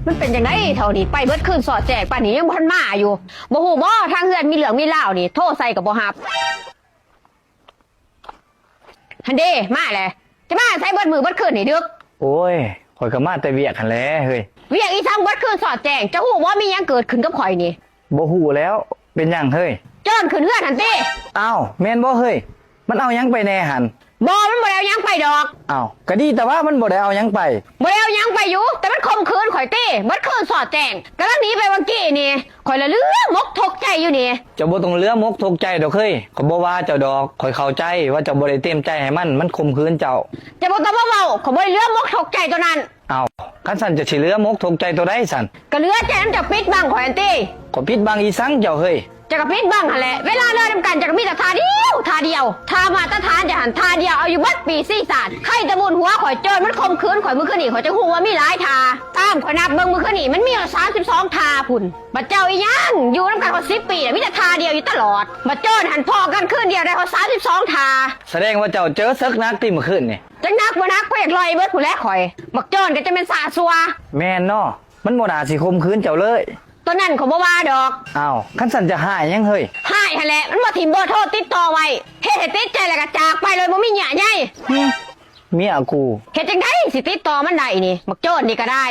ມັນເປັນຈັ່ງໃດເທົ່ານີ້ ໄປເບິດຄືນສອດແຈ້ງ ປານນີ້ຍັງບໍ່ທັນມາຢູ່. ບໍ່ຮູ້ບໍ່ ທາງເຮືອນມີເລື່ອງມີລາວນີ້ ໂທໃສ່ກໍບໍ່ຮັບ. ຫັ້ນເດ້ ມາແຫຼະ. ຈະມາໃສເບິດມື້ເບິດຄືນນີ້ດຶກ? ໂອ້ຍ ຂ້ອຍກໍມາແຕ່ວຽກຫັ້ນແຫຼະເຮີ້ຍ. ວຽກອີ່ສັງເບິດຄືນສອດແຈ້ງ? ເຈົ້າຮູ້ບໍ່ ມີຫຍັງເກີດຂຶ້ນກັບຂ້ອຍນີ້? ບໍ່ຮູ້ແລ້ວ. ເປັນຫຍັງເຮີ້ຍ? ໂຈນຂຶ້ນເຮືອນຫັ້ນຕິ. ອ້າວ ແມ່ນບໍ່ເຮີ້ຍ? ມັນເອົາຫຍັງໄປແດ່ຫັ້ນ? ບໍ່ ມັນບໍ່ໄດ້ເອົາຫຍັງໄປດອກ. ອ້າວ ກະດີແຕ່ວ່າມັນບໍ່ໄດ້ເອົາຫຍັງໄປ. ບໍ່ໄດ້ເອົາຫຍັງໄປຢູ່ ແຕ່ມັນຂົ່ມຂືນຂ້ອຍຕິ ເບິດຄືນສອດແຈ້ງ. ກຳລັງໜີໄປຫວ່າງກີ້ນີ້ ຂ້ອຍລະເຫຼືອມົກທຸກໃຈຢູ່ນີ້. ເຈົ້າບໍ່ຕ້ອງເຫຼືອມົກທຸກໃຈດອກເຮີ້ຍ. ຂ້ອຍບໍ່ວ່າເຈົ້າດອກ. ຂ້ອຍເຂົ້າໃຈວ່າເຈົ້າບໍ່ໄດ້ເຕັມໃຈໃຫ້ມັນ, ມັນຂົ່ມຂືນເຈົ້າ. ເຈົ້າບໍ່ຕ້ອງມາເວົ້າ, ຂ້ອຍບໍ່ໄດ້ເຫຼືອມົກທຸກໃຈໂຕນັ້ນ. ອ້າວ ຄັນຊັ້ນເຈົ້າຊິເຫຼືອມົກທຸກໃຈໂຕໃດຊັ້ນ? ກໍເຫຼືອໃຈນຳເຈົ້າປິດບັງຂ້ອຍຫັ້ນຕິ. ຂ້ອຍປິດບັງອີ່ສັງເຈົ້າເຮີ້ຍ? ເຈົ້າກໍປິດບັງຫັ້ນແຫຼະ. ເວລານອນນຳກັນເຈົ້າກໍມີແຕ່ທ່າດຽວ ທ່າດຽວ. ທ່າມາດຕະຖານເຈົ້າຫັ້ນທ່າດຽວ ເອົາຢູ່ເບິດປີຊີຊາດ. ໃຄແຕ່ບຸນຫົວຂ້ອຍ ໂຈນມັນຂົ່ມຂືນຂ້ອຍມື້ຄືນນີ້ ຂ້ອຍຈຶ່ງຮູ້ວ່າມີຫຼາຍທ່າ. ຕາມຂ້ອຍນັບເບິ່ງມື້ຄືນນີ້ ມັນມີຮອດສາມສິບສອງທ່າພຸ້ນ. ບັດເຈົ້າອີ່ຫຍັງ ຢູ່ນຳກັນຮອດສິບປີ ມີແຕ່ທ່າດຽວຢູ່ຕະຫຼອດ. ບັດໂຈນຫັ້ນພໍ້ກັນຄືນດຽວໄດ້ຮອດສາມສິບສອງທ່າ. ສະແດງວ່າເຈົ້າເຈີເສິກໜັກຕິມື້ຄືນນີ້? ຈັກໜັກບໍ່ໜັກ ຂ້ອຍຢາກລ່ອຍເບິດພຸ້ນແຫຼະຂ້ອຍ. ບັກໂຈນກໍຈະແມ່ນຊາຊົ່ວ. ແມ່ນເນາະ ມັນບໍ່ໜ້າຊິຂົ່ມຂືນເຈົ້າເລີຍ. ຕອນນັ້ນຂ້ອຍບໍ່ວ່າດອກ. ອ້າວ ຄັນຊັ້ນຈະຮ້າຍຫຍັງເຮີ້ຍ? ຮ້າຍຫັ້ນແຫຼະ ມັນບໍ່ຖິ້ມເບີໂທຕິດຕໍ່ໄວ້ ເຮັດໃຫ້ຕິດໃຈແລ້ວກໍຈາກໄປໂດຍບໍ່ມີເຫຍື່ອໃຍ. ຫຶ ເມຍກູ. ເຮັດຈັ່ງໃດຊິຕິດຕໍ່ມັນໄດ້ນີ້ ບັກໂຈນນີ້ກໍໄດ້.